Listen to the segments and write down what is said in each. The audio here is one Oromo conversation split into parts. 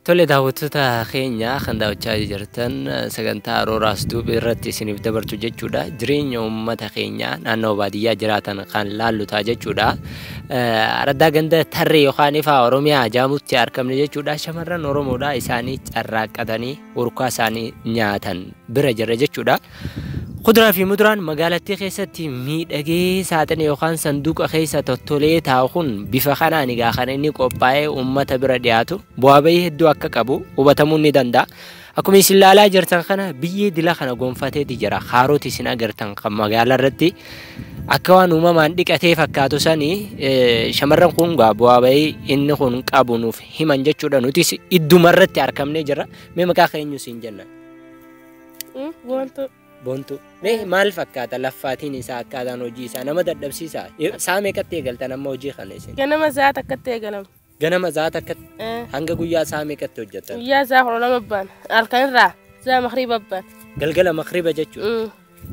Tole, daawwattoota keenya kan daawwachaa jirtan sagantaa Rooraas Duub irratti isiniif dabartu jechuudha. Jireenya uummata keenya naannoo baadiyyaa jiraatan kan laallu ta'a jechuudha. Araddaa ganda Tarree yookaan Ifaa Oromiyaa jaamutti argamne jechuudha. Shamarran Oromoodha isaanii carraaqqatanii urkaa isaanii nyaatan bira jirra jechuudha. Kuduraa fi muduraan magaalattii keessatti miidhagee saaxina yookaan sanduuqa keessa tottolee taa'u kun bifa kanaan egaa kan inni qophaa'ee uummata bira dhiyaatu bu'aa bahii hedduu akka qabu hubatamuun ni danda'a. Akkuma isin ilaalaa jirtan kana biyyee dila kana gonfateeti jira. Kaarooti isin agartan kan magaalaa irratti akka waan uumamaan dhiqatee fakkaatu sanii shamarran kun gaa bu'aa bahii inni kun qabu nuuf himan jechuudha. Nutis idduma irratti argamnee jirra. Mee maqaa keenyu siin jenna? Boontuu. Boontuu. Mee maal fakkaata laffaatiin isaa, akkaataan hojii isaa nama dadhabsiisaa? Sa'a meeqatti eegaltan amma hojii kana isin? Ganama sa'a takkatti eegalama. Ganama sa'a takkatti hanga guyyaa sa'a meeqatti hojjetan? Guyyaa sa'a 12 baana. Halkanirraa sa'a makriiba baana. Galgala makriiba jechuudha.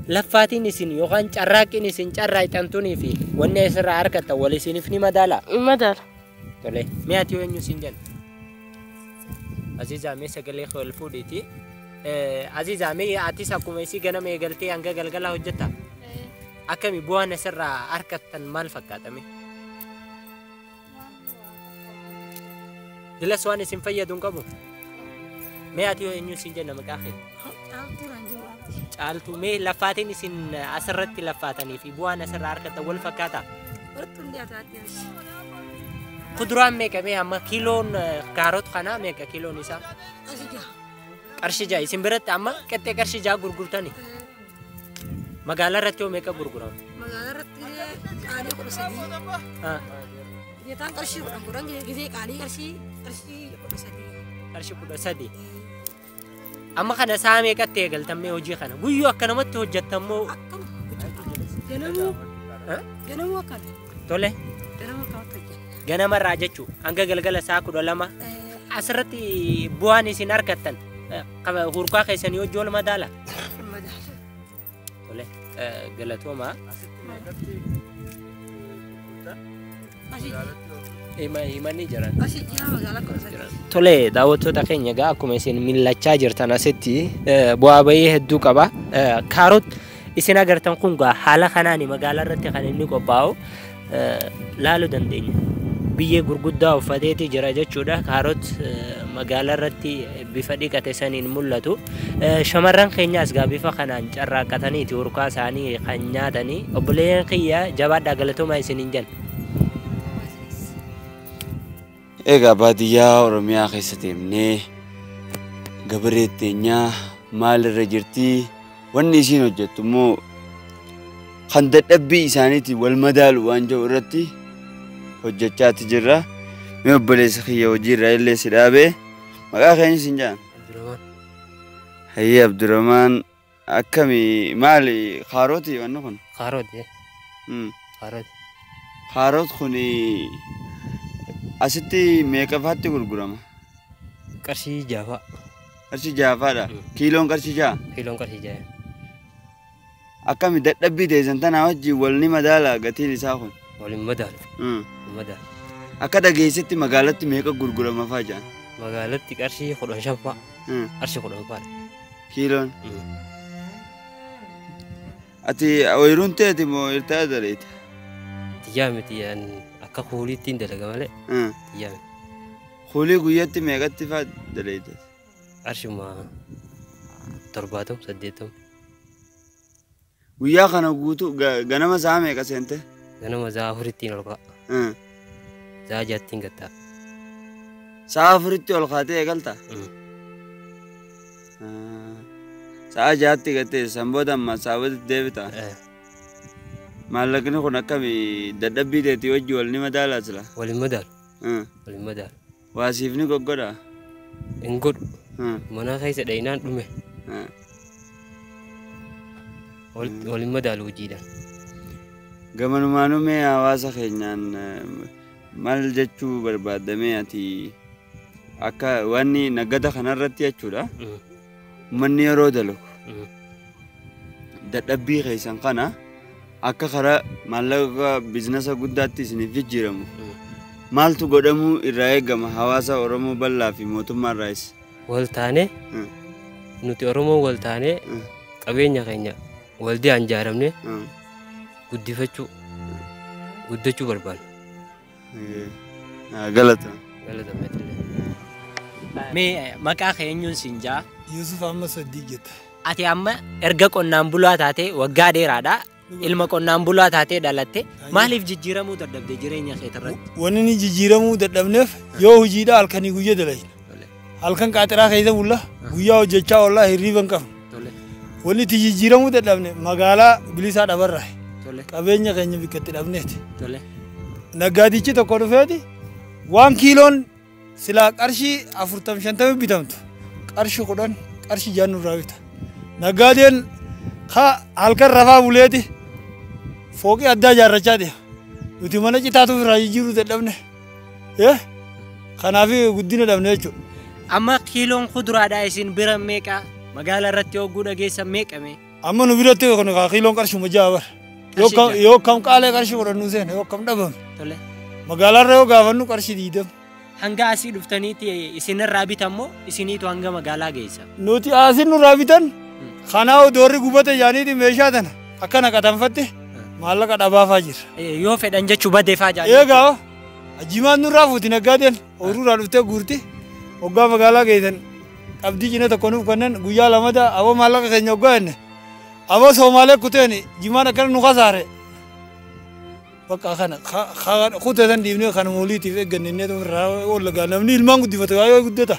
Laffaatiin isin yookaan carraaqqiin isin carraaqxan tunii fi wanni asirraa argattan wal isiniif ni madaalaa? Ni madaala. Tole. Mee ati eenyu siin jenna? Aziizaa, mee sagalee kee ol fuudhiiti. Aziizaa, mee atis akkuma isii ganama eegaltee hanga galgalaa hojjettaa? Akkami bu'aan asirraa argattan maal fakkaata mee? Dilas waan isin fayyadu hin qabu? Mee ati eenyu siin jenna maqaa kee? Caaltuu naan jiru. Caaltuu, mee laffaatiin isin asirratti laffaatanii fi bu'aan asirraa argattan wal fakkaataa? Walitti hin dhiyaatu addeessi. Kuduraan meeqa mee amma kiiloon kaarot kanaa meeqa kiiloon isaa? Qarshii 6. Qarshii 6 isin biratti amma qexxee qarshii 6 gurgurtani? Magaalaa irratti hoo meeqa gurgurama? Magaalaa irratti qaalii 13. Geetaan qarshii 10 10 gisee qaalii qarshii 13. Qarshii 13. Amma kana sa'a meeqatti eegaltan mee hojii kana? Guyyuu akkanumatti hojjettan moo? Akkana ganamuu ganamuu akkana. Tole. Ganamuu akkanatti hojjenna. Ganamarraa jechuu hanga galgala sa'a 12 asirratti bu'aan isin argattan hurkaa keessanii hojii wal madaala? Madaala. Tole, galatoomaa. Himanii jiran. Qarshii 6 magaalaa 13. Tole, daawwattoota keenya egaa akkuma isin millachaa jirtan asitti bu'aa bahii hedduu qaba. Kaarot isin agartan kun gaa haala kanaan magaalaa irratti kan inni qophaa'u laaluu dandeenya. Biyyee gurguddaa uffateeti jira jechuudha. Kaarot magaalaa irratti bifa dhiqate saniin mul'atu. Shamarran keenyaas gaa bifa kanaan carraaqqataniiti urkaa isaanii kan nyaatanii. Obboleeyyan kiyya jabaadhaa, galatoomaa isiniin jenna. Egaa baadiyyaa Oromiyaa keessa deemnee gabaree teenyaa maalirra jirti, wanni isiin hojjettu immoo kan dadhabbii isaaniitiin wal madaalu waan jiru irratti hojjechaati jirra. Mee obboleessa kiyya hojii irraa illee si dhaabee maqaa keenya siin jedhan. Abdurrahman. Hayyee Abdurrahman, akkami, maali kaarooti wanni kun? Kaarooti. Kaarooti. Kaaroot kun asitti meeqa faatti gurgurama? Qarshii 6 fa'a. Qarshii 6 fa'aadha. Kiiloon qarshii 6? Kiiloon qarshii 6. Akkami dadhabbii teessan tanaa wajjin wal ni madaala gatiin isaa kun? Wal hin madaalu. Hin madaalu. Akka dhageessetti magaalatti meeqa gurgurama fa'aa jedhan? Magaalatti qarshii 15 fa'a. Qarshii 10 fa'aadha. Kiiloon? Ati ooyiruun teeti moo hirtaa daleeta? Xiyyaa miti, akka kuuliitti hin dalaga malee. Xiyyaa miti. Kuulii guyyatti meeqatti fa'aa daleeta? Qarshuma 70 80. Guyyaa kana guutuu ganama sa'a meeqa seente? Ganama sa'a 4tti ol ka'a. Sa'a 6tti gattaa. Sa'a 4tti ol kaatee eegalta? Sa'a 6tti gattee san booda amma sa'a booda deebita? Maallaqni kun akkami dadhabbii teetii wajji wal ni madaalaa sila? Wal hin madaalu. Wal hin madaalu. Waasiif ni goggodhaa? Hin godhu. Mana keessa dhayinaan dhume. Wal hin madaalu hojiidhaan. Gamanumaanuu mee hawaasa keenyaan maal jechuu barbaaddamee ati akka wanni nagada kanarratti jechuudha. Uummanni yeroo dalagu dadhabbii keessan kana akka karaa maallaqa biizinasa guddaatti isiniif jijjiiramu. Maaltu godhamuu irraa eegama hawaasa Oromoo bal'aa fi mootummaa irraayis? Wal taanee nuti Oromoon wal taanee qabeenya keenya waldaan ijaaramnee guddifachuu guddachuu barbaanna. Galata. Galata. Mee maqaa kee eenyuun siin jaa? Yusuf Ahmad Saddiq jetta. Ati amma erga qonnaan bulaa taatee waggaa dheeraadha. Ilma qonnaan bulaa taatee dhalatte maaliif jijjiiramuu dadhabde jireenya kee irratti? Wanni inni jijjiiramuu dadhabneef yoo hojiidha halkanii guyyaa dalagna. Halkan qaaxiraa keessa bulla guyyaa hojjechaa oollaa hirriiba hin qabnu. Wanni itti jijjiiramuu dadhabne magaalaa bilisaa dhabarraa. Qabeenya keenya bakka itti dhabneeti. Naggaadichi tokko dhufeeti waan kiiloon silaa qarshii 40-50 bitamtu qarshii 10 qarshii 6 nurraa bita. Naggaadeen halkan rafaa buleeti fooqii addaa ijaarrachaa deema. Nuti mana citaatu irraa jijjiiruu dadhabne. Kanaaf guddina dhabne jechuudha. Amma kiiloon kuduraadhaa isin bira meeqa? Magaalaa irratti hogguu dhageessan meeqa mee? Amma nu biratti kiiloon qarshuma 6 bara. Yoo kam qaalee qarshii 10 nu seena yoo kam dhabame. Magaalaa irra yoo gaafannu qarshii 20. Hanga asii dhuftaniiti isinirraa bitammoo isiniitu hanga magaalaa geessa? Nuti asiin nurraa bitan kanaaf doorri gubate jaaniiti meeshaa tana akka naqatanfatte maallaqa dhabaafaa jira. Yoo fedhan jechuu badeefaa jaanii. Eegaa ajimaan nurraa fuuti naggaadeen ooyiruurraa dhuftee guurti hoggaa magaalaa geessan qabdii cina tokko nuuf kennan guyyaa lamada aboo maallaqa keenya hoggaa jenne aboo Soomaalee kuteen jimaan akkana nu kasaare. Bakka kana kutee san dhiibnee kan mooliitiif eegganne inni irraa oolla namni ilmaan guddifatu yoo guddata.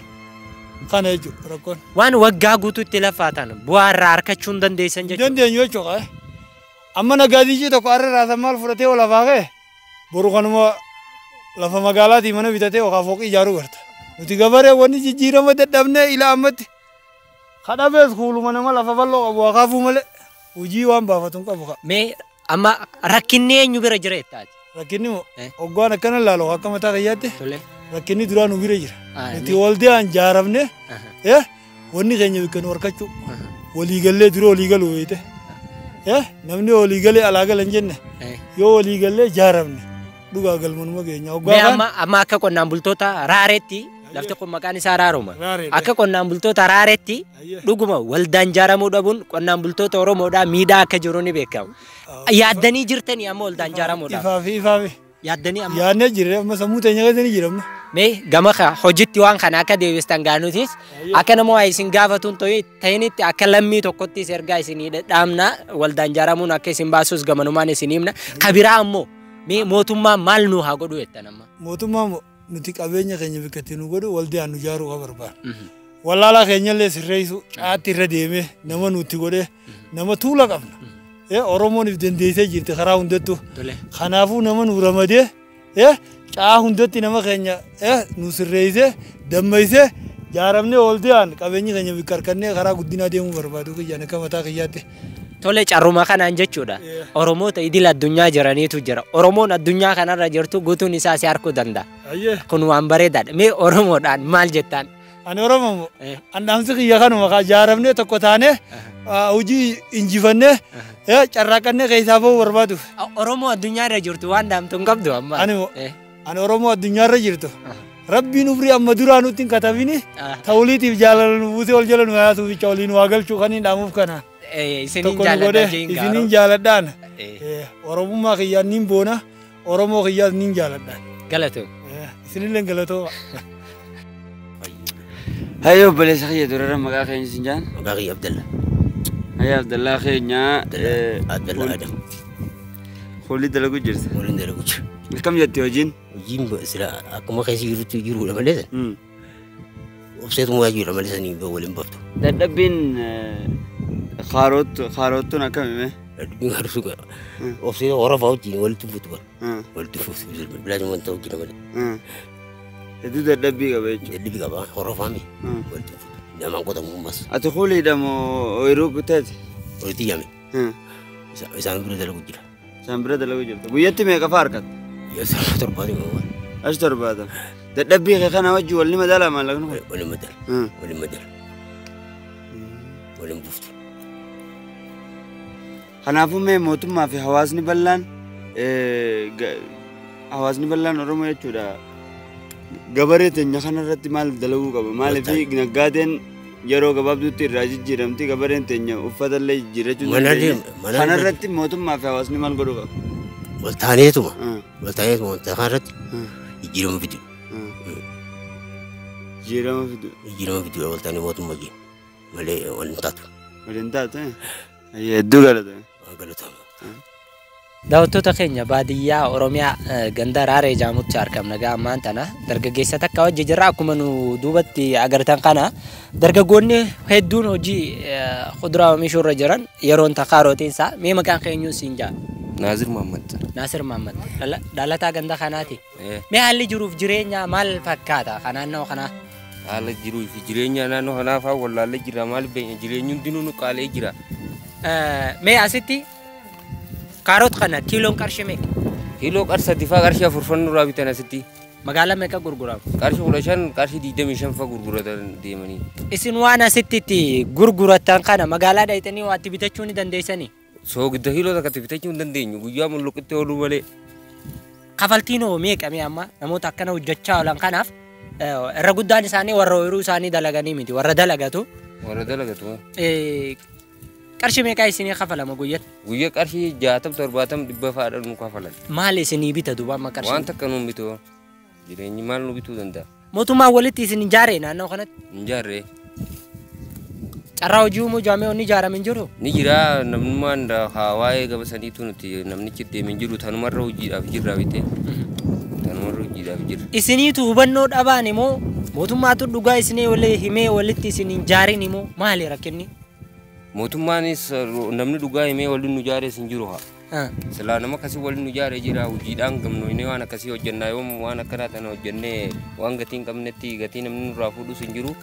Kana jechuudha rakkoon. Waan waggaa guutuutti lafaatan bu'aa irraa argachuu hin dandeessan jechuudha. Dandeenyu jechuudha. Amma naggaadichi tokko har'a raasan maal fudhatee ol lafaa ka'e boru kanuma lafa magaalaatii mana bitatee yookaan fooqii ijaaruu garta. Nuti gabaree wanni jijjiirama dadhabnee ilaa ammatti kadhabees kuuluma nama lafa bal'oo qabu akaafuu malee hojii waan baafatu hin qabu. Mee amma rakkinni eenyu bira jira jettaati? Rakkinni hoggaan akkana ilaalu akka mataa kiyyaatti. Rakkinni duraa nu bira jira. Nuti waldaan ijaaramne wanni keenya bakka nu harkachuu waliigallee dura waliigaluu beekte. Namni waliigalee alaa gala hin jenne yoo waliigallee ijaaramne dhugaa galmanuma keenya. Amma akka qonnaan bultoota raareetti lafti kun maqaan isaa raaruma. Akka qonnaan bultoota raareetti dhuguma waldaan ijaaramuu dhabuun qonnaan bultoota Oromoodhaa miidhaa akka jiru ni beekama. Yaaddanii jirtanii amma waldaan ijaaramuudhaaf? Ifaafi ifaafi. Yaaddanii amma? Yaadnee jirre amma sammuu teenya keessa ni jira amma. Mee gama hojiitti waan kana akka deebistan gaanutis akka nama waa isin gaafatuun ta'initti akka lammii tokkottis ergaa isinii dhaamna waldaan ijaaramuun akka isin baasus gamanumaan isin himna. Kabiraa ammoo mee mootummaan maal nu haa godhu jettan amma? Mootummaan nuti qabeenya keenya bakka itti nu godhu waldaan nu ijaaruu qaba barbaada. Wallaalaa keenyallee sirreessu caatti irra deemee nama nutti godhee nama tuula qabna. Oromoon if dandeessee jirti karaa hundattuu. Kanaafuu nama nu ramadee caa hundatti nama keenya nu sirreessee dammaysee jaaramnee waldaan qabeenyi keenya bakka harkannee karaa guddinaa deemuu barbaadu kiyyaan akka mataa kiyyaatti. Tole carruma kanaan jechuudha. Oromoota idil addunyaa jiraniitu jira. Oromoon addunyaa kanarra jirtu guutuun isaa si harkuu danda'a. Kun waan bareedaadha. Mee Oromoodhaan maal jettaan? Ani Oromoo an dhaamsi kiyya kanuma jaaramnee tokko taanee hojii injifannee carraaqannee keessaa bahuu barbaaduuf. Oromoo addunyaarra jirtu waan dhaamtu hin qabdu amma. Ani Oromoo addunyaarra jirtu. Rabbiin umrii amma duraa nutti hin katabini ta'uliitiif jaalala nu buusee ol jala nu yaasuuf jecha waliin waa galchuu kan hin dhaamuuf kana. Isiniin jaaladhaan. Oromummaa kiyyaan niin boona Oromoo kiyyaas niin jaaladhaan. Galatoo. Isinillee galatooma. Hayyoo obboleessa kiyya durarra maqaa keenya isin jaan? Maqaa kiyya Abdalla. Hayyoo Abdallaa keenya. Abdallaa Adam. Hoolii dalaguu jirta? Hooliin dalaguu jira. Akkam jetti hojiin? Hojiin sila akkuma keessa jirutti jiruudha malee san. Obseetuma waa jiruudha malee sanii waliin baftu. Dadhabbiin kaaroottuun akkam hime? Dadhabbiin kaaroottuu obseeta horafaa wajjin walitti fuutu bara. Walitti fuutu bilaashuma wanta hojii malee. Hedduu dadhabbii qaba jechuudha. Dadhabbii qaba horofaami walitti fuutu. Namaan qotamu ammas. Ati kuuliidha moo ooyiruu kutaati? Walitti yaame. Isaan bira dalagu jira. Isaan bira dalagu jirta. Guyyatti meeqa fa'aa argatta? Guyyaa 70. Achi 70. Dadhabbii kee kana wajjin walni madaalaa maallaqni kun? Walin madaala. Walin madaala. Walin buuftu. Kanaafuu mee mootummaa fi hawaasni bal'aan Oromoo jechuudha. Gabaree teenya kanarratti maal dalaguu qaba? Maaliif naggaadeen yeroo gabaabduutti irraa jijjiiramti gabareen teenya uffata illee jijjiirrachuu kanarratti mootummaa fi hawaasni maal godhuu qaba? Waltaaneetuma. Waltaaneetuma wanta kanarratti jijjiirama fidu. Jijjiirama fidu. Jijjiirama fidu waltaanee mootummaa wajjin malee wal hin taatu. Wal hin taatu? Hedduu galatama. Galatama. Daawwattoota keenya baadiyyaa Oromiyaa ganda Raaree jedhamutti argamna gaa ammaan tana dargaggeessa takka hojii jirra akkuma nu duubatti agartan kana dargaggoonni hedduun hojii kuduraa oomishuu irra jiran yeroon takaarotiin isaa mee maqaan keenyuun siin jaa? Naasir Mahammad. Naasir Mahammad. Dhalataa ganda kanaati. Mee haalli jiruuf jireenya maal fakkaata kan naannoo kanaa? Haala jiruu fi jireenya naannoo kanaa fa'aa wallaallee jira maal beekna jireenyi hundinuu nu qaalee jira. Mee asitti kaarot kana kiiloon qarshii meeqa? Kiiloo qarshii 3 fa'aa qarshii 4 fa'aa nurraa bitan asitti. Magaalaa meeqa gurguramu? Qarshii 15 qarshii 25 fa'aa gurguratan deemanii. Isin waan asitti itti gurguratan kana magaalaa dhayitanii waa itti bitachuu ni dandeessanii? Soogidda kiiloo takkatti bitachuu hin dandeenyu guyyaa mulluqitti ooluu malee. Kafaltiin hoo meeqa mee amma namoota akkana hojjechaa oolan kanaaf irra guddaan isaanii warra ooyiruu isaanii dalaganii miti warra dalagatu. Warra dalagatu. Qarshii meeqa isinii kafalama guyyaatti? Guyyaa qarshii 60 70 dhibba fa'aadha nu kafalan. Maal isinii bita duuba amma qarshii? Waan takka nuun bitu. Jireenyi maal nu bituu danda'a? Mootummaan walitti isin hin jaaree naannoo kanatti? Hin jaarree. Carraa hojii uumuu jaamee onni ijaarame hin jiru? Ni jira namnummaan waa'ee gaba saniitu nuti namnichi deemee hin jiru tanumarra hojiidhaaf jirra bitee. Tanumarra hojiidhaaf jirra. Isiniitu hubannoo dhabaan immoo mootummaatu dhugaa isinii walii himee walitti isin hin jaarin immoo maali rakkinni? Mootummaanis namni dhugaa himee waliin nu jaares hin jiru haa. Silaa nama akkasii waliin nu jaaree jira hojiidhaan gamnoonee waan akkasii hojjennaa yoom waan akkanaa tana hojjennee waan gatii hin qabnetti gatii namni nurraa fuudhus hin jiru.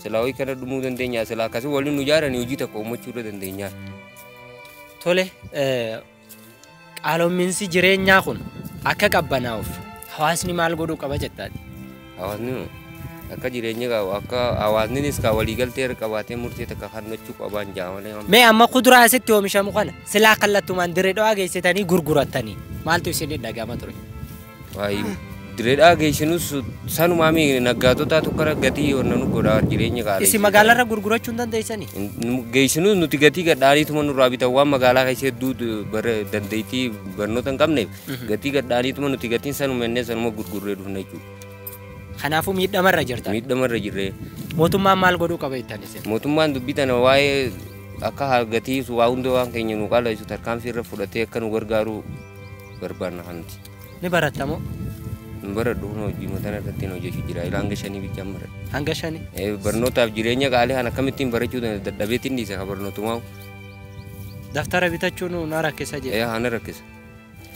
Silaa hojii kana dhumuu dandeenya silaa akkasii waliin nu jaaranii hojii tokko uummachuu irra dandeenya. Tole qaaloominsi jireenyaa kun akka qabbanaa'uuf hawaasni maal godhuu qaba jettaati? Hawaasni akka jireenya qabu akka hawaasninis ka waliigaltee irra qabaatee murtee takka kannachuu qabaan jaa malee. Mee amma kuduraa asitti oomishamu kana silaa kallattumaan dirree dhawaa geessitanii gurgurattanii maaltu isin dhaga'ama ture? Waayee dirree geessinus sanumaa mi naggaatota tokko gatii wannan godhaa jireenya qaalii. Isin magaalarra gurgurachuu hin dandeessanii? Geessinus nuti gatii gadhaaniituma nurraa bitan waan magaalaa keessa hedduu dandeettii barnoota hin qabneef gatii gadhaaniituma nuti gatiin sanuma innee sanuma gurgurree dhufna jechuudha. Kanaafuu miidhamarra jirta. Miidhamarra jirre. Mootummaan maal godhuu qaba jettan isin? Mootummaan dubbii tana waa'ee akka gatii waa hunda waan keenya nu qaalessu tarkaanfii irra fudhatee akka nu gargaaru barbaanna kanti. Ni barattamoo? Hin baradhu kun hojii mataan irratti hin hojjechuu jira. Ilaa hanga 5 bichaan baradha. Hanga 5? Barnootaaf jireenya qaalii kan akkamittiin barachuu dadhabeetiin dhiisa ka barnootumaa. Daftara bitachuun na rakkisa jedhe. Ana rakkisa.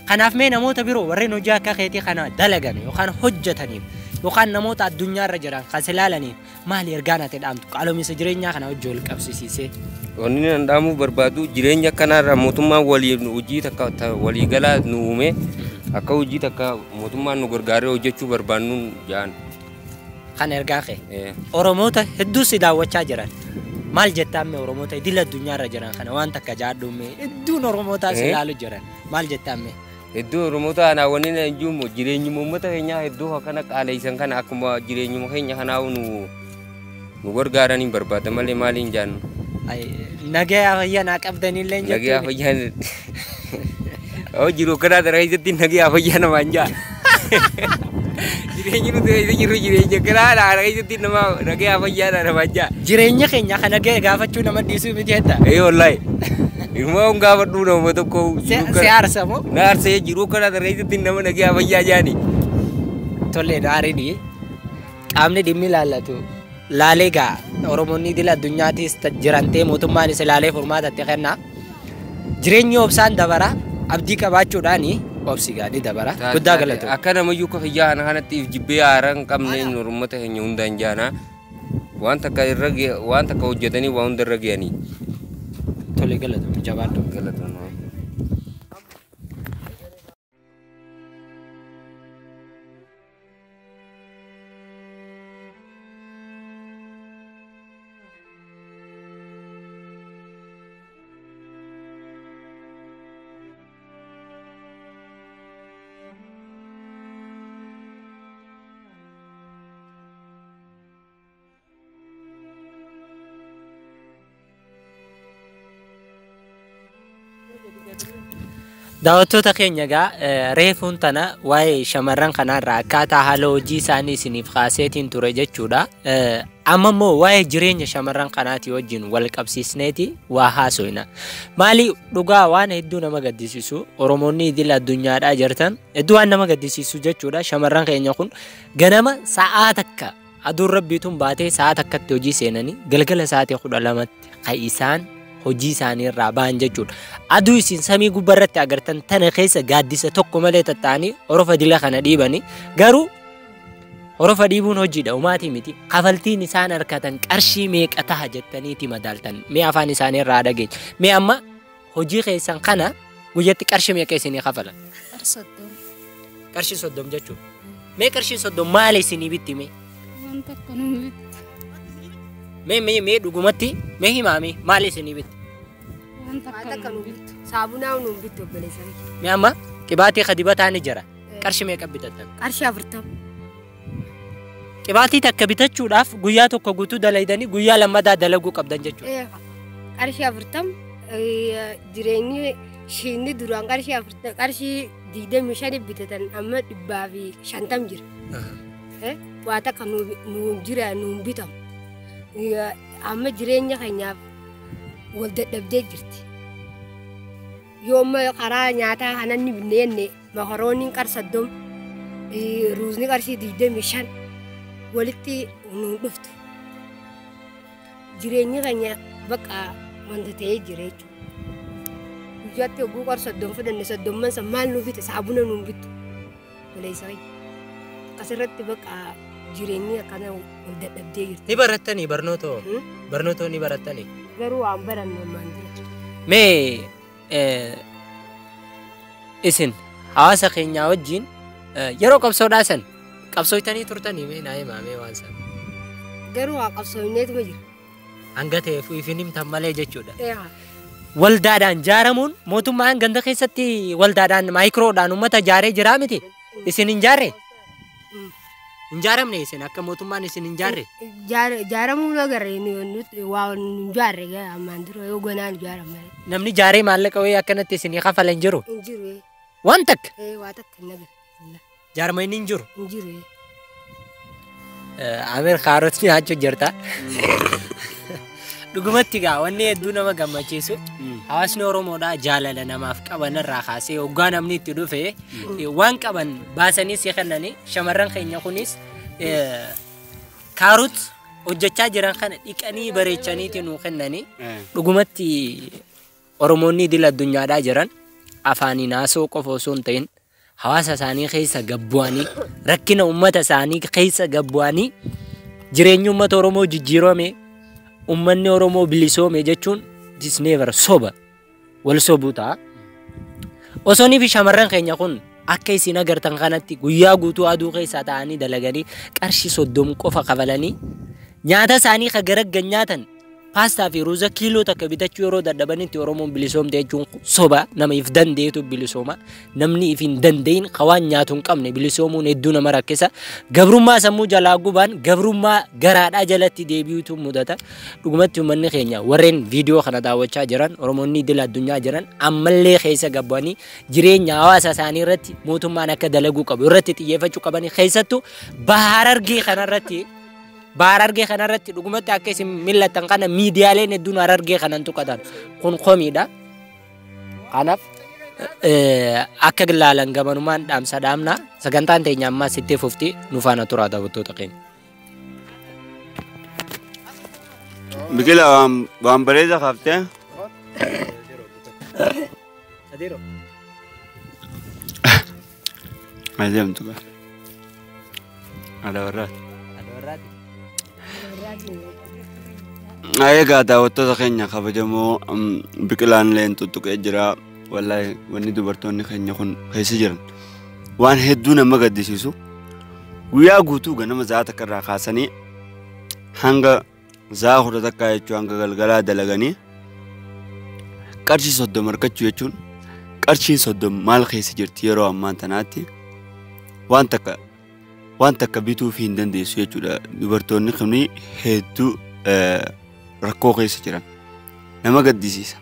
Kanaaf mee namoota biroo warreen hojii akka keetii kana dalagan yookaan hojjetaniif yookaan namoota addunyaarra jiran kan ilaalaniif maali ergaan ati dhaamtu qaaloominsa jireenyaa kana hojii wal qabsiisee? Wanni nan dhaamuuf barbaadu jireenya akkanaarraa mootummaan waliin hojii takka waliigalaa nu uume akka hojii takka mootummaan nu gargaaree hojjechuu barbaannuun jaan. Kan ergaa kee. Oromoota hedduu si daawwachaa jiran. Maal jettaan mee Oromoota idil addunyaarra jiran kana waan takka jaadhumme hedduun Oromootaa si ilaalu jiran maal jettaan mee? Hedduu Oromoota anaa wanni na jiru jireenyuma uummata keenyaa hedduu akkana qaalessan kana akkuma jireenyuma keenya kanaa nu gargaaraniin barbaada malee maaliin jaannu. Nagayaa fayyaa naa qabdanillee hin jettu. Nagayaa fayyaa oo jiru kana dara keessatti nagayaa fayyaa namaan jaa. Jireenyi nuti keessa jirru jireenya kanaa dara keessatti nama nagayaa fayyaa namaan jaa. Jireenya keenya kana ga'e gaafachuu nama dhiisuu miti jetta. Ee wallaahi. Ilma on gaafadhu nama tokko. Si aarsa moo? Na aarsee jiru kana dara keessatti nama nagayaa fayyaa jaani. Tollee gaariidhi. Qaamni dhimmi ilaallatu laalee gaa Oromoonni idil addunyaattis jiran ta'e mootummaanis ilaalee furmaatatti kenna. Jireenyi obsaan dabara abdii qabaachuudhaani obsi gaadhi dabara. Guddaa galatu. Akka namayyuu akka fayyaa kana kanatti if jibbee haaraa hin qabne uummata keenya hundaan jaana. Waan takka irra waan takka hojjetanii waa hunda irra ga'anii. Tole galatu jabaadhu. Galatu. Daawwattoota keenya egaa reefuun tana waa'ee shamarran kanaarraa akkaataa haala hojii isaanii isiniif kaaseetiin ture jechuudha. Amma immoo waa'ee jireenya shamarran kanaatii wajjin wal qabsiisneeti waa haasofna. Maali dhugaa waan hedduu nama gaddisiisu Oromoonni idil addunyaadhaa jirtan hedduu waan nama gaddisiisu jechuudha. Shamarran keenya kun ganama sa'aa takka aduun rabbiituun baatee sa'aa takkatti hojii seenanii galgala sa'aatii 12tti kan isaan hojii isaanii irraa ba'an jechuudha. Aduu isin samii gubbaarratti agartan tana keessa gaaddisa tokko malee tatta'anii horofa dila kana dhiibanii garuu horofa dhiibuun hojiidha umaatii miti. Kafaltiin isaan harkatan qarshii meeqa taha jettaniiti madaaltan. Mee afaan isaanii irraa dhageenya. Mee amma hojii keessan kana guyyatti qarshii meeqa isinii kafalan? Qarshii 30 jechuudha. Mee qarshii 30 maal isinii bitti mee? Waan tokko nu bitti. Mee mee mee dhugumatti mee himaa mee maal isinii bitti? Waan takka nu bittu. Saabunaa nu bittu obboleessa. Mee amma qibaatii kadibataa ni jira. Qarshii meeqa bitattan? Qarshii 40. Qibaatii takka bitachuudhaaf guyyaa tokko guutuu dalaydanii guyyaa lammataa dalaguu qabdan jechuudha. Qarshii 40 jireenyi shiinni duraan qarshii 40 qarshii 25 bitatan amma 150 jira. Waa takka nu jira nu bitamu. Amma jireenya keenyaaf wal dadhabdee jirti. Yoo amma karaa nyaataa kanan ni binneenne makarooniin qarshii 30 ruuzni qarshii 25 walitti nu dhuftu. Jireenyi keenya bakka wanta ta'ee jira jechuudha. Guyyaatti hogguu qarshii 30 fudhanne 30 san maal nu bite saabuna nu bittu. Waleessa akkasirratti bakka jireenyi akkana wal dadhabdee jirti. Ni barattanii barnoota barnoota ni barattanii? Garuu waan barannu ammaan dura. Mee isin hawaasa keenyaa wajjin yeroo qabsoodhaa san qabsooytanii turtanii mee naa himaa mee waan san? Garuu waa qabsoofneetuma jira. Hanga ta'eef ifin himtan malee jechuudha. Waldaadhaan jaaramuun mootummaan ganda keessatti waldaadhaan maayikiroodhaan uummata jaaree jiraa miti? Isin hin jaarre? Hin jaaramne isin akka mootummaan isin hin jaarre? Jaaramuu agarre waa hin jaarre ammaan dura yoo ganaan jaaramne. Namni jaaree maallaqa wayii akkanatti isinii kafala hin jiru? Hin jiru. Waan takka? Waa takka hin agarre. Jaarmayni hin jiru? Hin jiru. Amir kaarotii nyaachuu jirta. Dhugumatti gaa wanni hedduu nama gammachiisu hawaasni Oromoodhaa jaalala namaaf qaban irraa kaasee hoggaa namni itti dhufe waan qaban baasanii si kennanii shamarran keenya kunis kaarot hojjechaa jiran kana dhiqanii bareechaniiti nuu kennanii dhugumatti Oromoonni idil addunyaadhaa jiran afaaniin haasoo qofa osoo hin ta'in hawaasa isaanii keessa gabbu'anii rakkina uummata isaanii keessa gabbu'anii jireenyi uummata Oromoo jijjiirame uummanni Oromoo bilisoome jechuun it is never soba wal sobuu ta'a. Osoo fi shamarran keenya kun akka isin agartan kanatti guyyaa guutuu aduu keessa taa'anii dalaganii qarshii 30 qofa kafalanii nyaata isaanii ka garaggan nyaatan paastaa fi ruuza kiiloo takka bitachuu yeroo dadhabanitti Oromoon bilisoomte jechuun soba nama if dandeetu bilisooma namni if hin danda'in ka waan nyaatu hin qabne bilisoomuun hedduu nama rakkisa gabrummaa sammuu jalaa gubaan gabrummaa garaadhaa jalatti deebi'utu mudata dhugumatti uummanni keenya warreen viidiyoo kana daawwachaa jiran Oromoonni idil addunyaa jiran ammallee keessa gabbu'anii jireenya hawaasa isaanii irratti mootummaan akka dalaguu qabu irratti xiyyeeffachuu qabanii keessattuu baha Harargee kanarratti Baha Harargee kanarratti dhugumatti akka isin mil'attan kana miidiyaaleen hedduun Harargee kanan tuqatan kun komiidha. Kanaaf akka ilaalan gamanumaan dhaamsa dhaamna sagantaan teenya ammaa sitti fufti nu faana turaa daawwattoota keenya. Biqilaa waan bareedaa kaaftee? Adeero. Adeemtu gaa. Adawarraati. Adawarraati. Egaa daawwattoota keenya kabajamoo biqilaan illee tuttuqee jira. Wallaahi wanni dubartoonni keenya kun keessa jiran waan hedduu nama gaddisiisu. Guyyaa guutuu ganama sa'a takka irraa kaasanii hanga sa'a 11 jechuun hanga galgalaa dalaganii qarshii 30 argachuu jechuun qarshiin 30 maal keessa jirti yeroo ammaa tanaatti waan takka bituuf hin dandeessu jechuudha. Dubartoonni kun hedduu rakkoo keessa jiran nama gaddisiisa.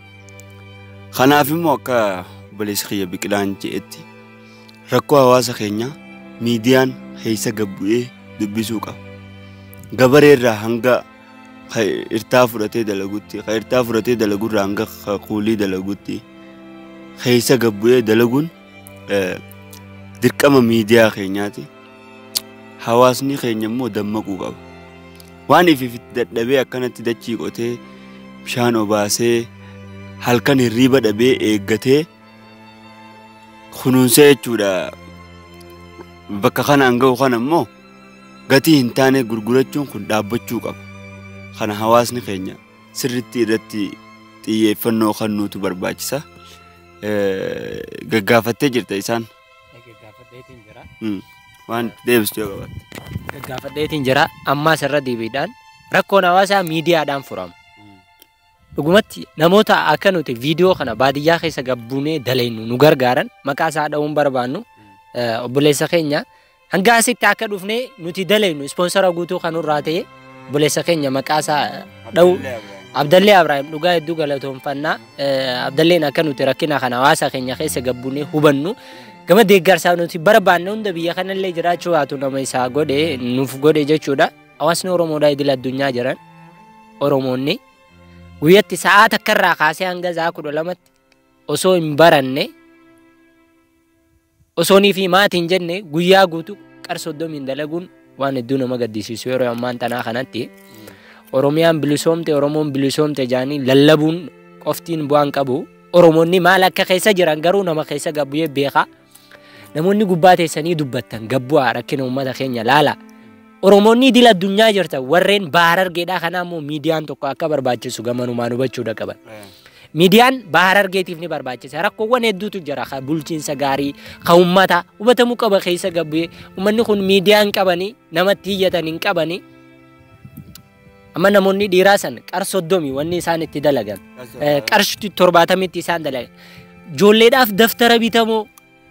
Kanaaf immoo akka Obboleessi kiyya Biqilaan je'etti rakkoo hawaasa keenyaa miidiyaan keessa gabbu'ee dubbisuu qaba. Gabareerraa hanga irtaa fudhatee dalagutti, irtaa fudhatee dalagurraa hanga kuulii dalagutti keessa gabbu'ee dalaguun dirqama miidiyaa keenyaati. Hawaasni keenya immoo dammaquu qaba. Waan ifiif dadhabee akkanatti dachii qotee bishaan obaasee halkan hirriiba dhabee eeggatee kunuunsee jechuudha. Bakka kanaan gahu kana immoo gatii hin taane gurgurachuun kun dhaabbachuu qaba. Kana hawaasni keenya sirriitti irratti xiyyeeffannoo kennuutu barbaachisa. Gaggaafattee jirta isaan. Gaggaafadheetiin jira. Waan deebistu yoo qabaatte. Gaggaafadheetiin jira. Ammaas irra deebiidhaan rakkoon hawaasaa miidiyaadhaan furama. Dhugumatti namoota akka nuti viidiyoo kana baadiyyaa keessa gabbuunee dalagnu nu gargaaran maqaa isaa dha'uun barbaannu obboleessa keenya hanga asitti akka dhufnee nuti dalagnu ispoonsara guutuu kan nurraa ta'e obboleessa keenya maqaa isaa dha'u Abdallee Abrahaam dhugaa hedduu galatoomfannaa. Abdalleen akka nuti rakkina kana hawaasa keenya keessa gabbuunee hubannu gama deeggarsaa nuti barbaanne hunda biyya kanallee jiraachuu haatu nama isaa godhe nuuf godhe jechuudha. Hawaasni Oromoodhaa idil addunyaa jiran Oromoonni guyyatti sa'aa takkarraa kaasee hanga sa'a 12tti osoo hin baranne osoonii fi maatii hin jenne guyyaa guutuu qar 30 dalaguun waan hedduu nama gaddisiisu yeroo ammaan tanaa kanatti. Oromiyaan bilisoomte Oromoon bilisoomte jaanii lallabuun qoftiin bu'aan qabu. Oromoonni maal akka keessa jiran garuu nama keessa gabbu'ee beeka. Namoonni gubbaa teessanii dubbattan gabbu'aa rakkina uummata keenya laala. Oromoonni idil addunyaa jirtan warreen bahar argeedhaa kanaa immoo miidiyaan tokko akka barbaachisu gamanumaan hubachuudha qaban. Miidiyaan bahar argeetiif ni barbaachisa. Rakkoowwan hedduutu jira. Bulchiinsa gaarii, kan uummata hubatamuu qaba keessa gabbu'ee. Uummanni kun miidiyaan qabanii namatti iyyatan hin qabanii. Amma namoonni dhiiraa san qar 30 wanni isaan itti dalagan. Qarshii 70tti isaan dalagan. Ijoolleedhaaf daftara bitamoo,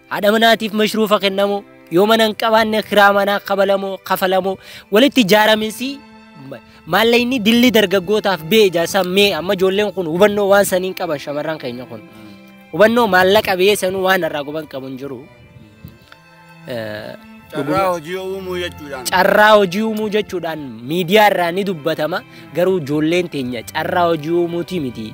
haadha manaatiif mashruufa kennamoo, yoo mana hin qabaanne kiraa manaa kabalamoo, kafalamoo, walitti ijaaraminsi maallaqni dilli dargaggootaaf bee ijaarsa mee amma ijoolleen kun hubannoo waan saniin qaban shamarran keenya kun. Hubannoo maallaqa bee sanuu waan irraa guban qabu hin jiru. Carraa hojii uumuu jechuudhaan. Carraa hojii uumuu jechuudhaan miidiyaa irraa ni dubbatama. Garuu ijoolleen teenya carraa hojii uumuutii miti.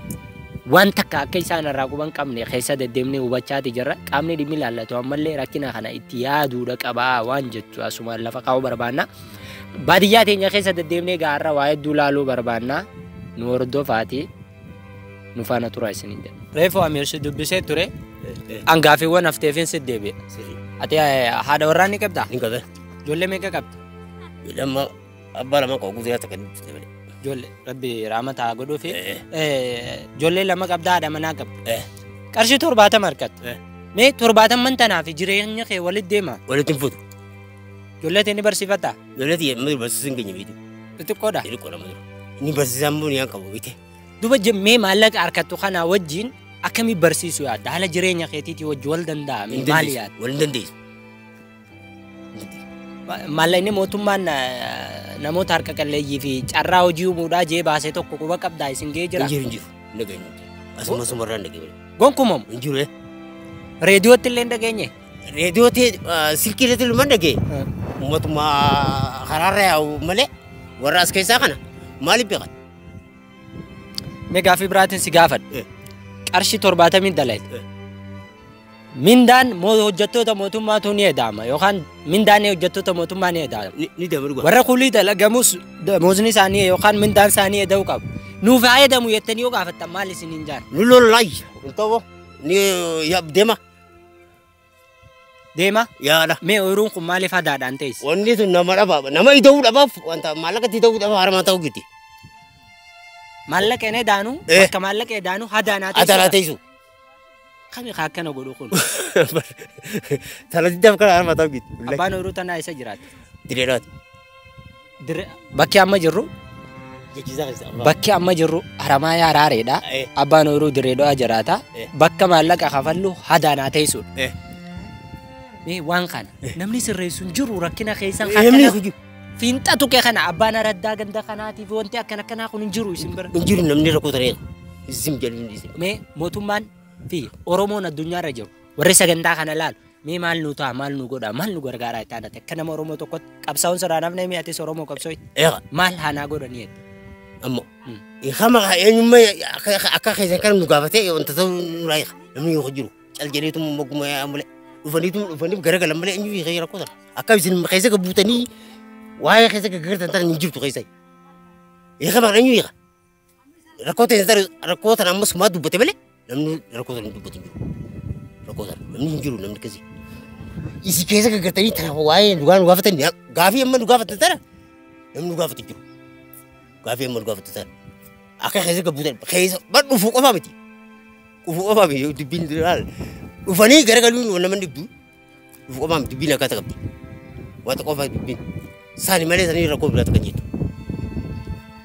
Waan takka akka isaan irraa quban qabne keessa deddeemnee hubachaati jirra. Qaamni dhimmi ilaallatu ammallee rakkina kana itti yaaduudha qabaa waan jettu asumaan lafa kaa'uu barbaanna. Baadiyyaa teenya keessa deddeemnee gaarra waa hedduu laaluu barbaanna. Nu hordofaati. Nu faana turaa isiniin jedha. Reefu Amiir si dubbisee ture. Angaafiiwwan hafteefin si deebi'e. Ati haadha warraa ni qabdaa? Ni qaba. Ijoollee meeqa qabda? Lama abbaa lama qaba guutuu takka ni malee. Ijoollee rabbi raamata haa godhuufi. Ijoollee lama qabdaa haadha manaa qabda. Qarshii 70 harkatta. Mee 70 tanaa fi jireenya kee walitti deema? Walitti hin fuutu. Ijoollee tee ni barsiifataa? Ijoollee tiyya amma barsiisuu hin geenye beektu. Xixiqqoodha? Xixiqqoodha amma dura. Inni barsiisaa immoo ni qabu beekte. Duba mee maallaqa harkattu kanaa wajjin akkamii barsiisuu yaadda? Haala jireenya keetiitii wajji wal danda'ame maal yaadda? Wal hin dandeessu. Maallaqni mootummaan namoota harka qalleeyyii fi carraa hojii uumuudhaa jee baasee tokko quba qabdaa isin ga'ee jira? Hin jiru hin jiru. Hin dhageenye. Asuma asumarraa hin dhageenye. Gonkumamu? Hin jiru. Reediyootti illee hin dhageenye? Reediyootti silkii irratti illee hin dhageenye. Uummatuma karaarra yaa'u malee warra as keessaa kana maaliif beekan? Mee gaaffii biraatiin si gaafadha. Qarshii 70 dalagde. Mindaan hojjettoota mootummaatu ni eda'ama yookaan mindaan hojjettoota mootummaa ni eda'ama. Ni dabalu. Warra kuulii dalagamus damoosni isaanii yookaan mindaan isaanii eda'uu qabu. Nuuf haa edamu jettanii yoo gaafattan maal isiniin jaan? Nu lollaay. Ta'oo ni deema. Deema? Yaala. Mee ooyiruun kun maaliif hadaadhaan teessi? Wanni sun nama dhabaaf nama ida'uu dhabaaf wanta maallaqa itti ida'uu dhabaaf haramaa ta'uu giti. Maallaqa inni daanu bakka maallaqa daanu hadaanaa teessu. Hadaanaa teessu. Kami akkana godhu kun? Tala diddaaf kana harma ta'u gitu. Abbaan ooyiruu tanaa isa jiraata? Direeraati. Bakki amma jirru? Bakki amma jirru Haramaayaa Haraareedha. Abbaan ooyiruu Direedhaa jiraata. Bakka maallaqa kafallu hadaanaa teessudha. Mee waan kana namni sirreessu hin jiru rakkina keessan akkana fiinxatu kee kana abbaan araddaa ganda kanaatiif wanti akkana akkanaa kun hin jiru isin bira. Hin jiru namni rakkoo tareera. Isin jedhu. Mee mootummaan fi Oromoon addunyaarra jiru warri sagantaa kana laalu mee maal nu ta'a, maal nu godha, maal nu gargaaraa itti aanate akka nama Oromoo tokkotti qabsaa'uun sirraa namni mee atis Oromoo qabsoo maal haanaa godhanii jettu? Ammoo kama eenyummaa akka keessan kan nu gaafatee wanta ta'u nurraa hiika namni yoo jiru cal jedheetu mogguma malee dhufaniitu dhufanii garagalan malee eenyu hiika rakkoo sana akka isin keessa buutanii waa'ee keessa gaggartan tan hin jirtu keessa hiika maqaa eenyu hiika rakkoo ta'e rakkoo tana ammas maa dubbate malee namni rakkoo sana hin dubbatu hin jiru rakkoo sana namni hin jiru namni akkasii isi keessa gaggartanii tana waa'ee dhugaa nu gaafatan gaafii amma nu gaafatan tana namni nu gaafatu hin jiru. Gaafii amma nu gaafatan tana akka keessa gabbuutan keessa bar dhufuu qofaa miti dhufuu qofaa miti dubbiin dhufanii garagaluun nama dhibbu dhufuu qofaa miti dubbiin akkaataa qabdi wanta qofaa dubbiin saani malee sanii rakkoo biraatu kan jettu.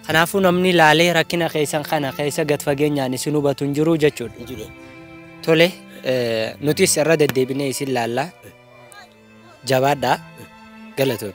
Kanaafuu namni laalee rakkina keessan kana keessa gad fageenyaan isin hubatu hin jiru jechuudha. Tole nutis irra deddeebinee isin laallaa jabaadhaa galatoon.